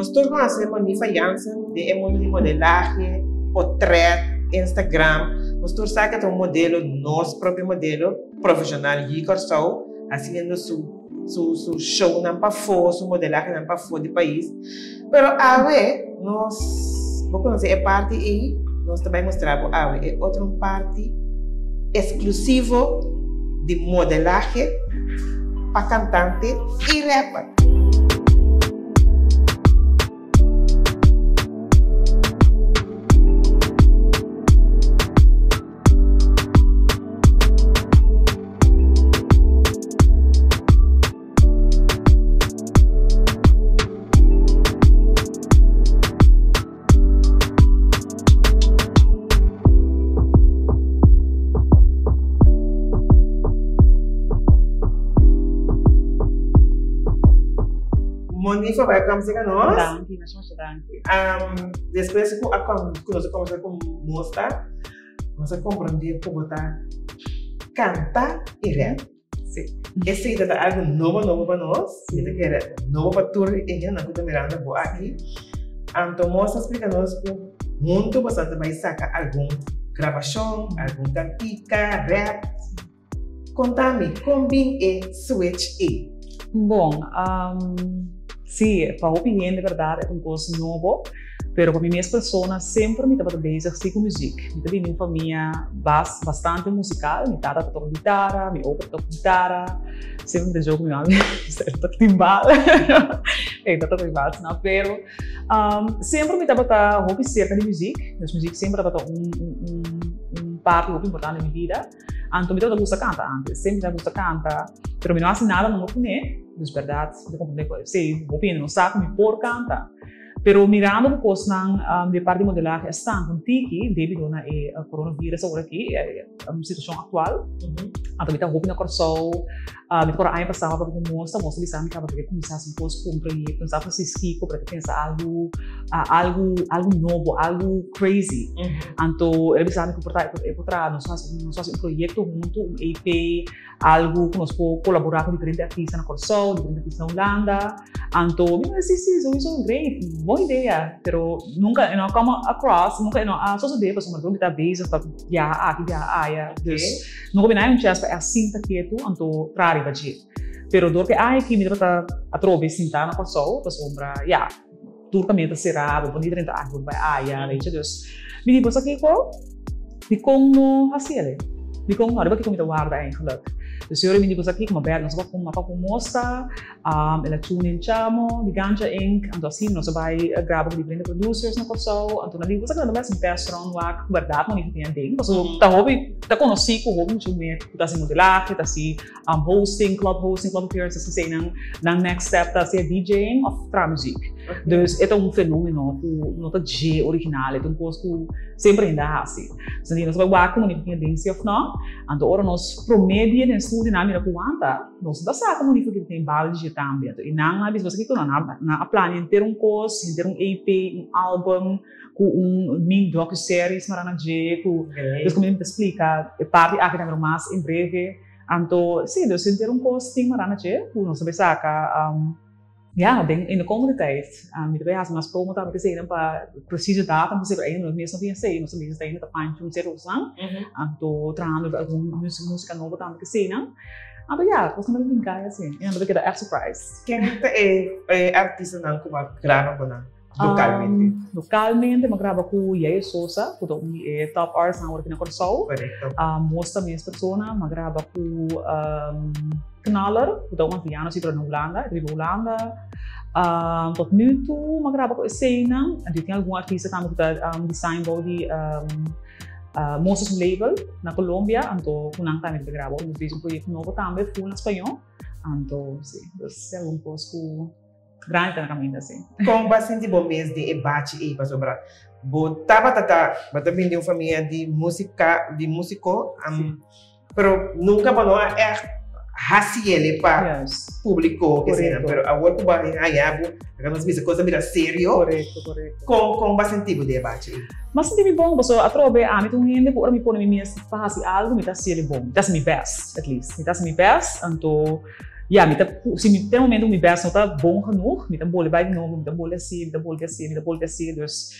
Nos tur conoce Monifa Jansen den e mundo di modelahe, potret, Instagram. Nos tur sa cu e ta un modelo, nos propio modelo profesional yi Corsou, haciendo su su su shownan pafó, su modelahenan pafó di pais. Pero awe nos, bo conoce e parti ey, nos ta bay mustra bo awe e otro parti exclusivo di modelahe pa cantante y rapper. Monifa, welcome serka nos. Danki, masha masha danki. Despues ku a ku nos a kombersa ku Mosta, nos a komprende ku bo ta kanta i rap. Sí. Esei ta algo nobo nobo pa nos. Mi ta kere nobo pa tur e hendenan ku ta mirando bo aki. Anto Mos a splika nos ku huntu boso ta bai saka algun grabashon, algun kantika, rap. Konta mi, kon bin e switch ei? Bon, sí, pa hopi hende bèrdat e ta un kos nobo. Pero pa mi mes persona semper mi tabata bezig si ku muziek. Mi ta bini un famia bas bastante musical. Mi tata ta toka gitara, mi opa ta toka gitara. Semper mi ta joke ku mi mami e ta toka timbal. E ta toka timbal sna pero semper mi tabata hopi serka di muziek. Dus muziek semper tabata un un un parti hopi importante den mi bida. Anto mi tabata gusta kanta antes. Semper mi tabata gusta kanta pero mi no hasi nada nobo kuné. Dus bèrdat mi ta komprende ku esei hopi hende no sa ku mi por kanta. Pero mirando ku kosnan di e parti di modelahe a stanka un tiki debido na e coronavirus awor aki, e situashon aktual. Anto mi ta hopi na Kòrsou, mi ta kòrda aña pasá mi a papia ku Mosa, Mosa a bisa mi tabata ke kuminsá hasi un kos ku un proyekto, mi sa presis kiko pero e ta pensa algu algu algu nobo, algu crazy. Anto el a bisa mi ku por ta e por traha nos hasi nos hasi un proyekto huntu, un EP, Algu ku nos por kolaborá ku diferente artista na Kòrsou, diferente artista na Hulanda. Anto mi a bisa, si, si, souiso great, bon idea. Pero nunka e no a come across, nunka e no a sosodé pasobra mi ta bezig ta biaha aki, biaha aya. Dus nunka mi no a haña un chèns pa e a sinta ketu anto traha riba dje. Pero dor ku e aña aki mi tabata atrobe sintá na Kòrsou pasobra ya. Tur kaminda ta será, bo por ni drenta aki, bo por bai aya, weet je. Dus mi di, bo sa kiko? Dikon no hasi el? Dikon no? Riba kiko mi ta warda eigenlijk? Dus yori mi di, bo sa kiko? Ma bèk nos a bai pa ku mosta, el a tune in chamo di Ganja Inc. Anto asina nos a bai graba ku diferente producers na Kòrsou. Anto nan di, bo sa kiko? Nan ta bai hasi un test run wak ku bèrdat no tin aden. Pasobra ta hopi, ta konosí ku hopi mucha muhé ku ta hasi modelahe, ta hasi Hosting, club hosting, club appearances, esei nan nan next step ta sea DJing of traha muziek. Dus e ta un fenomeno ku no ta dje original, e ta un kos ku semper hende a hasi. Dus nos ta bai wak komo tin den si of no. Anto ora nos prome dia den studio nan a mira ku wanta, nos no ta sa komo tin den bal di dje tambe. Anto e nan a bisa bo sa kiko no, nan a plania henter un kos, henter un EP, un album. Ku un mini docuseries mara na dje ku dus ku mi ta splika e parti aki tambe mas en breve. Anto si dus henter un kos tin mara na dje ku nos ta bay saka ya den in de komende tijd. Mi ta bay hasi mas promo tambe keseinan pa presiso datum pasobra ainda nos mes no tin esei nos ta bezig ainda ta panchi un sierto kosnan. Anto trahando riba algun musika nobo tambe keseinan. Anto ya kosnan ta bin kai asin i nan ta keda ègt surprise. Ken ta e artistanan ku bo a graba ku nan? Localmente. Localmente mi a graba ku Yair Sosa, ku ta un di e top artists awor aki na Kòrsou. Korekto. Mos ta mes persona, mi a graba ku Knaller, ku ta un antiano si pero na Hulanda, e ta biba Hulanda. Tot nu toe mi a graba ku eseinan. Anto tin algun artista tambe ku ta design bou di Mos es un label na Colombia, anto ku nan tambe mi ta graba. Nos bezig un proyekto nobo tambe full na spañó. Anto si, dus algun kos ku. Grandi ta na kaminda si. Kon bo a sinti bo mes den e bachi ei? Pasobra bo tabata ta, bo ta bini di un famia di musika, di musiko, pero nunka bo no a ègt hasi el pa publiko esei nan. Pero awor ku bo a haña bo, laga nos bisa kos a bira serio. Korekto, korekto. Kon, kon bo a sinti bo den e bachi ei? Mi a sinti mi bon, pasobra atrobe ami ta un hende ku ora mi pone mi mes pa hasi algu mi ta hasi el bon. Mi ta hasi mi bèst, at least. Mi ta hasi mi bèst, anto. Ya, mi ta, si mi tin momento mi best no ta bon genoeg, mi ta bolbe bai di nobo, mi ta bolbe hasi, mi ta bolbe hasi, mi ta bolbe hasi. Dus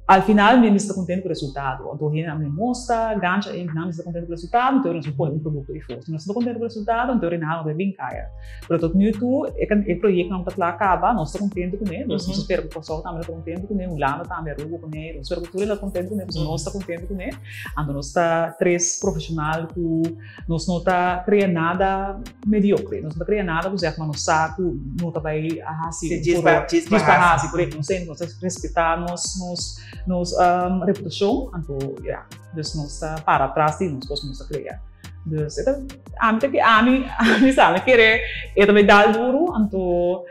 al final mi ta contento cu resultado. Anto hende a mi mostra, gancha e nan mi ta contento cu resultado, anto nos pone un producto ifo. Si nos no ta contento cu resultado, anto nada no ta bin caya. Pero tot nu toe, e proyecto nan ta kla caba, nos ta contento cu ne, dus nos ta spera cu Kòrsou tambe ta contento cu ne, Hulanda tambe, Aruba, Boneiru, nos ta spera cu tur hende ta contento cu ne, pasobra nos ta contento cu ne. Anto nos ta tres profesional cu Nos no ta crea nada mediocre, nos no ta crea nada cu zeg maar nos sa cu no ta bay a haci. Sí, djis pa, djis pa haci. Correcto, nos nos ta respeta nos, nos, nos um, reputacion, anto ja, dus nos ta para atrás di nos cos nos ta crea. Dus e ta, ami ta ami, ami sa, mi kere e ta bay dal duro, anto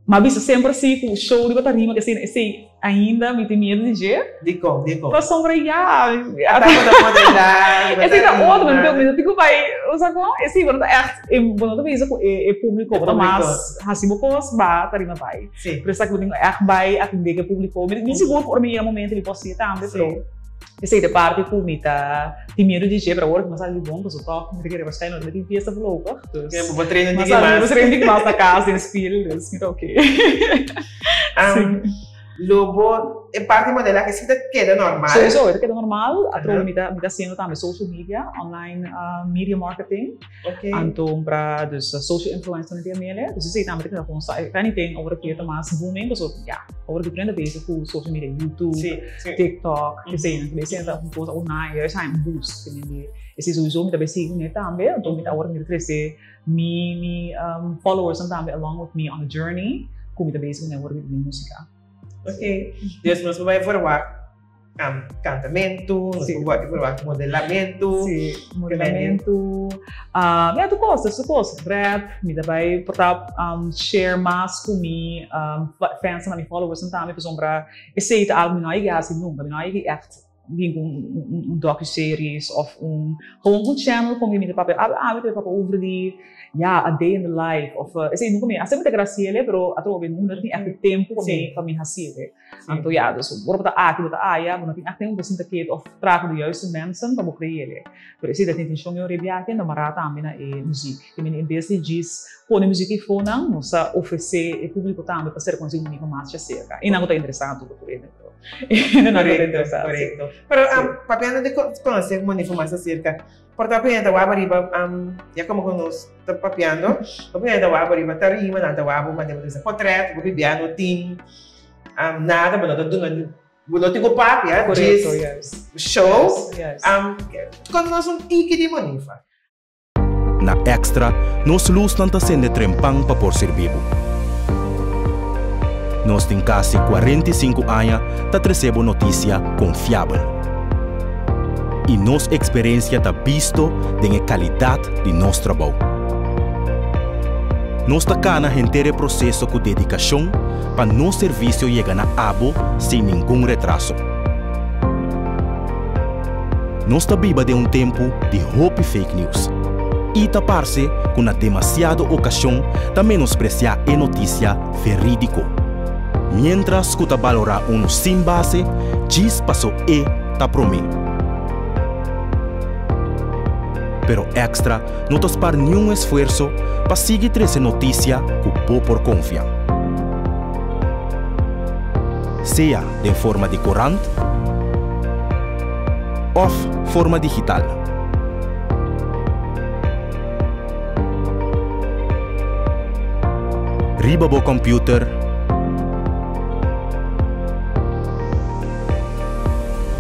M'a bisa semper si ku show riba tarima ke esei ainda mi tin miedu di dje. Dikon, dikon? Pasobra ya. Ata bo ta modelá, bo ta Esei ta otro, mi no tin ku bai, bo sa kon? Esei bo no ta ègt, bo no ta bisa ku e públiko, bo ta mas hasi bo kos, ba tarima bai. Pero esaki bo tin ku ègt bai atendé ku e públiko. Mi sigur ku ora mi yega momento mi por hasié tambe, pero esei ta e parti ku mi ta. Tin miedu di dje, pero awor ku mi a sali di bon, pasobra tòg mi ta kere waarschijnlijk no ta tin fiesta voorlopig. Dus, Ja, bo train un diki mas. Bo train un diki mas na kas den spiel, dus mi ta oké. Lo bo, e parti modelahe si ta keda normal? Sowieso, e ta keda normal. Atrobe mi ta mi ta hasiendo tambe social media, online media marketing. Oké. Anto pra dus social influencer nan tin mele. Dus esei tambe ta keda constant. If anything, awor aki ta mas booming, pasobra ya, awor aki tur hende ta bezig ku social media, YouTube, TikTok, esei nan. Esei ta un kos online, ya esei un boost. Esei souiso mi ta bay sigui kuné tambe. Anto mi ta awor mi ta trese mi mi followers nan tambe along with me on the journey ku mi ta bezig kuné awor aki den musika. Ok, dus nos por bay verwacht kantamentu, nos por bay verwacht modelamentu. Sí, modelamentu. Ja, tur kos, tur kos. Rap, mi ta bay por ta share mas ku mi fans nan, mi followers nan tambe, pasobra esei ta algu mi no a yega hasi nunka, mi no a yega ègt bin ku un docuseries of un gewoon un channel kon mi ta papia awe mi ta papia over di ya a day in the life of esei nunka mi a semper ta hasiel pero atrobe nunka no tin ègt e tempu pa mi pa mi hasiel anto ya dus ora bo ta aki bo ta aya bo no tin ègt tempu pa sinta ketu of traha ku de juiste mensen pa bo kreele pero esei ta e intencion mi ora e biaha aki mara tambe na e muziek ke mi en bes di djis pone muziek eifonan nos ta ofrese e publico tambe pa ser konosí un poco mas djaserka i nan ku ta interesá tur tur e. Correcto, correcto. Pero um, papiando de conocer Monifa más acerca, por ta papiando waba riba, um, ya como que nos ta papiando, papiando waba riba tarima, nan ta waba mande bo portret, bo bibia no tin um, nada, bo no ta duna, bo no tin ku papia, Correcto, yes. Show. Yes, yes. Um, kon nos un tiki di Monifa. Na Extra, nos lusnan ta sende trempan pa por sirbi bo. Nos tin kasi 45 aña ta trese bo notisia konfiabel. I nos eksperensia ta bisto den e kalidat di nos trabou. Nos ta kana henter e proseso ku dedikashon pa nos servisio yega na abo sin ningun retraso. Nos ta biba den un tempu di hopi fake news i ta parse ku na demasiado okashon ta menospresiá e notisia verídiko. Miéntras ku ta balorá unu sin base djis paso e ta promé. Pero Extra no ta spar niun esfuerso pa sigui trese notisia ku bo por konfia. Sea den forma di korant òf forma digital. Riba bo kòmpiuter,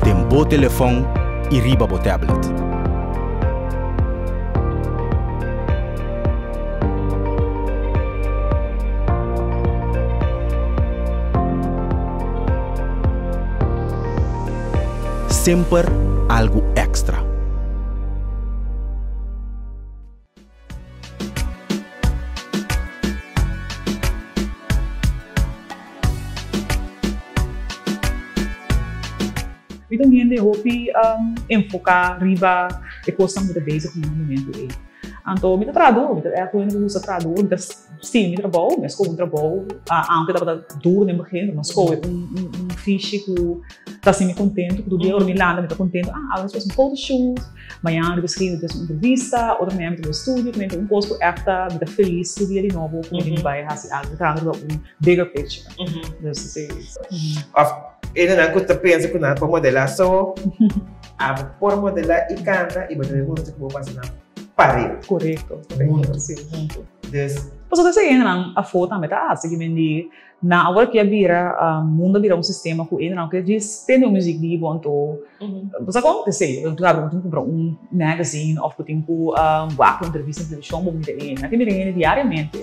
den bo telefòn i riba bo tablet. Semper algu èkstra. Mi ta un hende hopi enfoká riba e kosnan ku ta bezig na e momentu ei. Anto mi ta traha duro, mi ta echt un hende ku gusta traha duro, mi ta stima mi trabou, mi a skohe un trabou, aunke tabata duro den begin, pero mi a skohe un fishi ku ta hasi mi kontentu, ku tur dia ora mi lanta mi ta kontentu, ah awe nos un photoshoot, mañana riba esaki mi ta hasi un entrevista, otro mañana mi ta bai studio, ta un kos ku echt ta mi ta felis tur dia di nobo ku mi tin bai hasi algu, mi ta trahando riba un bigger picture. Dus esei. Òf hendenan ku ta pensa ku nan por modelá so, abo por modelá i kanta i bo ta demuestra ku bo pasa nan pareu. Korekto, korekto, si, huntu. Dus. Pasobra esei hendenan afó tambe ta hasi, ki men di nan awor ki a bira, mundu a bira un sistema ku hendenan ke djis tende un muzik di bo anto bo sa kon? Esei, klaro bo tin ku kumpra un magazine òf bo tin ku wak un entrevista na televishon bo mira e hende. Nan ke mira e hende diariamente.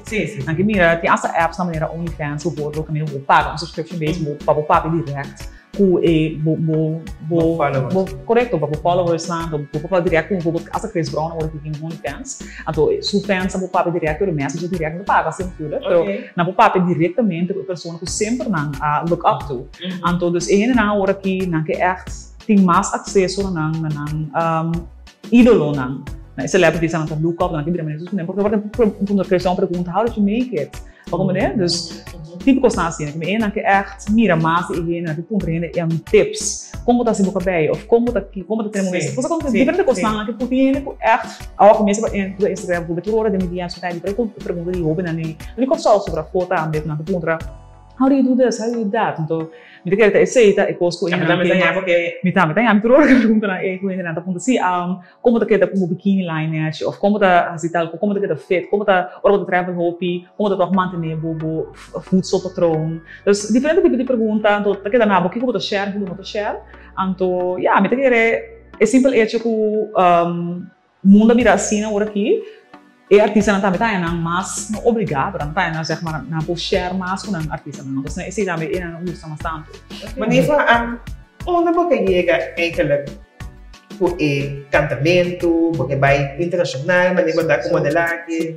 Nan ke mira, tin asta apps nan manera OnlyFans bijvoorbeeld kaminda bo paga un subscription base pa bo papia dirèkt ku e bo bo bo bo korekto pa bo followersnan bo por papia dirèkt ku bijvoorbeeld asta Chris Brown awor ki tin OnlyFans anto su fans nan por papia dirèkt pero message dirèkt nan ta paga asina natuurlijk pero nan por papia direktamente ku e persona ku semper nan a look up to anto dus e hendenan awor aki nan ke ègt tin mas akseso na nan na nan idolonan na e celebrities nan ta look up nan ke bira manera porque ora ku Chris Brown pregunta how did you make it? Bo comprende? Dus tipo kosnan asina. Ku mi ke echt mira mas di e hende, nan ke puntra hende tips. Kon bo ta hasi bo kabei of kon bo ta kon bo ta tene bo mes. Cosa kon diferente kosnan ke por tin hende ku echt awor ku mi a entra Instagram ku tur ora den mi DM's ku ta diferente pregunta di hobennan di Kòrsou sobra afó tambe ku nan ta puntra how do you do this, how do you do that. Anto Mi ta kere ta esei ta e kos ku hendenan ke Mi tambe ta yami tur ora ku e preguntanan ei ku hendenan ta puntra si kon bo ta keda ku bo bikini line nechi òf kon bo ta hasi tal kon bo ta keda fit kon bo ta ora bo ta travel hopi kon bo ta tòg mantené bo bo voedselpatroon. Dus diferente tipo di pregunta anto ta keda na bo kiko bo ta share kiko bo no ta share anto ya mi ta kere e simpel echo ku Mundo a bira asina ora ki e artistanan tambe ta haña nan mas no obligá, pero nan ta haña nan zeg maar nan por share mas ku nan artistanan. Entonces esei tambe e nan gusta mas tantu. Manifa, unda bo ke yega eigenlijk ku e kantamentu? Bo ke bai internashonal manera bo ta ku modelahe?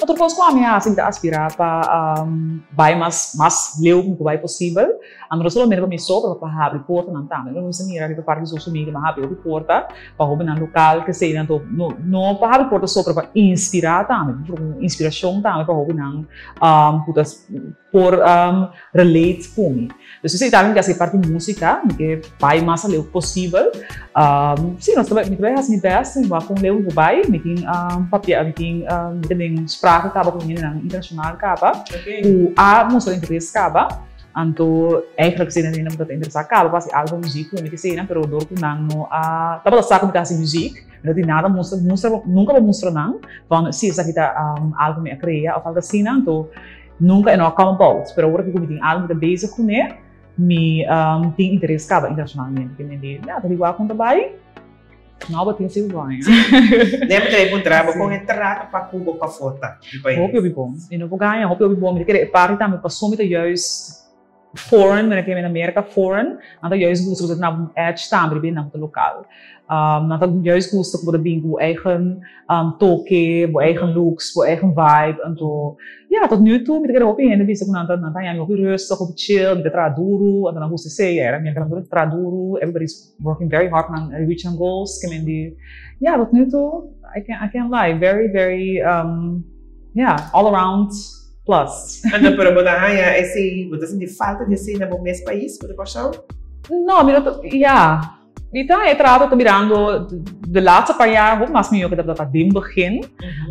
Otro kos ku ami a hasi, mi ta aspirá pa bai mas mas leu ku bai posibel. Anto no solamente pa mi so, pero pa habri portanan tambe. Lo mi mira riba parti di social media, mi a habri hopi porta pa hobennan lokal ke esei nan no no pa habri porta so, pero pa inspirá tambe, por un inspirashon tambe pa hobennan ku ta por relate ku mi. Dus esei tambe mi ke hasi parti músika, mi ke bai mas aleu posibel. Si, nos ta bai, mi ta bai hasi mi bèst, mi wak kon leu mi por bai, mi tin papia, mi tin mi ta den sprake kaba ku hendenan internashonal kaba ku a mustra interes kaba. Anto eigenlijk esei nan tabata interesá kaba pa hasi algo muziek ku mi ke eseinan, pero dor ku nan no a tabata sa ku mi ta hasi muziek, mi no tin nada mustra, mustra, nunka bo mustra nan van si esaki ta algo mi a krea òf algo asina, anto nunka e no a come about. Pero awor ku mi tin algo mi ta bezig kuné, mi tin interes kaba internashonalmente, ke mi di, ya ta igual kon ta bai. No, bo tin sigur bon. Nee, mi ta puntra bo kon e trato pa ku bo pafó ta di pais? Hopi hopi bon. Mi no por gaña, hopi hopi bon. Mi ta kere e parti tambe pasobra mi ta juist foreign, mi ta kere na Merka foreign, nan ta juist gusta ku bo ta na un edge tambe riba e nan ku ta lokal. Nan ta juist gusta ku bo ta bin ku bo eigen toke, bo eigen looks, bo eigen vibe. Anto, ya, tot nu toe mi ta kere hopi hende bisa ku nan ta nan ta haña mi hopi rustig, hopi chill, mi ta traha duru, anto nan gusta esei. Mi a kere traha duru, everybody's Working very hard nan reach nan goals ke men di ja tot nu toe I can't I can't lie very very um, yeah all around plus. Anto pero bo ta haña esei bo ta sinti falta di esei na bo mes pais bo ta Kòrsou? No mi no ta ja mi ta haña e trato ta mirando de laatste paar jaar hopi mas mihó ke tabata den begin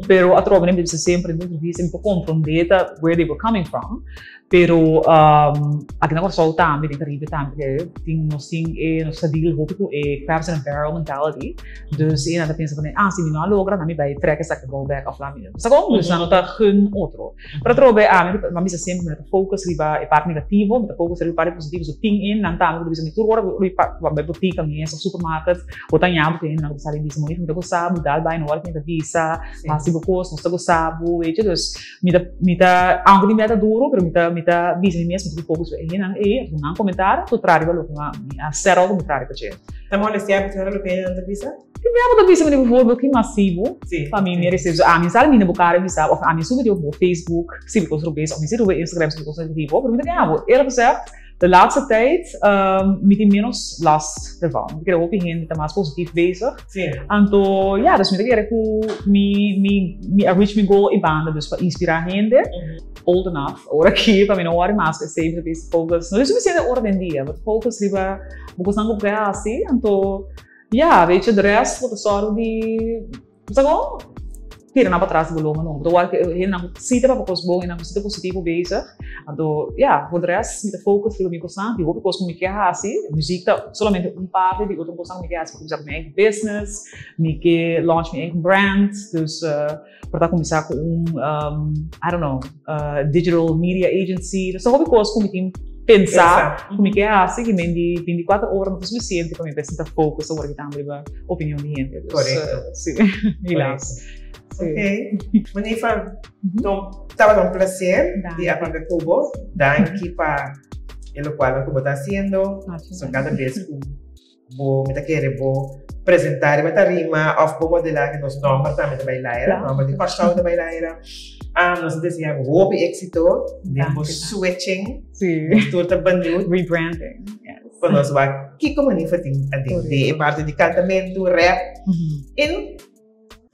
pero atrobe mi ta bisa semper den entrevista mi por komprondé ta where they were coming from. Pero aki na Kòrsou tambe, den Karibe tambe, tin nos tin e nos ta deal hopi ku e crabs in a barrel mentality. Dus e nan ta pensa ku ah si mi no a logra nan mi bai trek esaki abou bek òf laat mi sa kon? Dus nan no ta gun otro. Pero atrobe ami mi a bisa semper mi no ta focus riba e parti negativo, mi ta focus riba e parti positivo. So tin e nan tambe ku ta bisa mi tur ora ku mi bai botika mes òf supermarket bo ta ña bo ku hende nan ku ta sali bisa mi ta gosa bo dal bai no wòrdu ku mi ta bisa hasi bo kos nos ta gosa bo weet je. Dus Mi ta, mi ta, aunke di mi ta duro, pero mi ta, mi ta bisa mi mes, mi ta focus pa e hendenan ei, anto nan comentar, to traha riba loke mi a set out mi traha riba dje. Ta molestia bo tur loke hendenan ta bisa? Tin bo ta bisa mi bijvoorbeeld ki masivo pa mi merece. So ami sa mi na bo cara bisa of ami subi op bo Facebook si bo kos robes of mi si riba Instagram si bo kos negativo, pero mi ta gana bo. Eerlijk gezegd, de laatste tijd mi tin menos last ervan. Mi ta kere hopi hende ta mas positief bezig. Anto ja, dus mi ta kere ku mi mi mi a reach mi goal i banda dus pa inspira hende. Old enough ora aki pa mi no worry mas ku esei, mi ta bisa focus. No tin suficiente ora den dia, but focus riba bo kosnan ku bo ke hasi. Anto ja, weet je, de rest bo ta sòru di, bo sa kon? Tira nan patras di bo lomba no. Bo ta wòrdu ku e hendenan ku si ta papia kos bon i nan ku si ta positivo bezig. Anto, ja, for de rest mi ta focus riba mi kosnan. Tin hopi kos ku mi ke hasi. Muziek ta solamente un parti di otro kosnan ku mi ke hasi. Mi ke kuminsá ku mi eigen business, mi ke launch mi eigen brand. Dus por ta kuminsá ku un, I don't know, digital media agency. Dus ta hopi kos ku mi tin pensa ku mi ke hasi. Ki men di 24 ora no ta sufisiente pa mi pa sinta focus awor ki tambe riba opinion di hende. Dus, si, helaas. Si. Ok. Monifa, tabata un placer di a papia ku bo. Danki pa e lokual ku bo ta hasiendo. So kada bes ku Bo mi ta kere bo presentá riba tarima òf bo modelá ke nos nòmber tambe ta bai laira, nòmber di Kòrsou ta bai laira. Nos ta deseá bo hopi éksito den bo switching. Nos tur ta beniut. Rebranding, yes. Pa nos wak kiko Manifa tin aden den e parti di kantamentu, rap en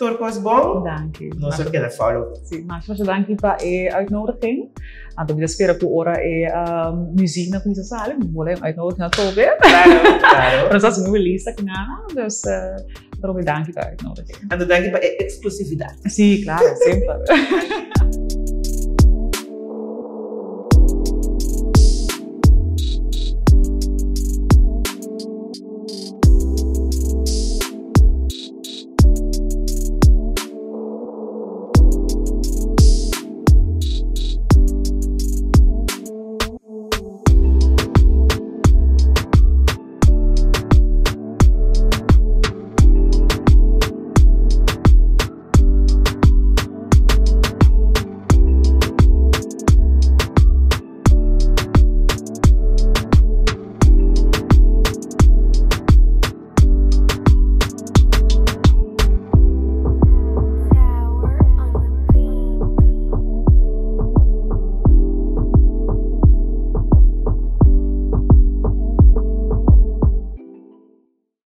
Tur kos bon. Danki. Nos lo keda follow. Sí, masha masha danki pa e uitnodiging. Anto mi ta spera ku ora e muziek na kuminsa sali, mi bola un uitnodiging atrobe. Claro, claro. Pero nos a hasi un release aki nana, dus atrobe danki pa e uitnodiging. Anto danki pa e exclusividad. Sí, claro, semper.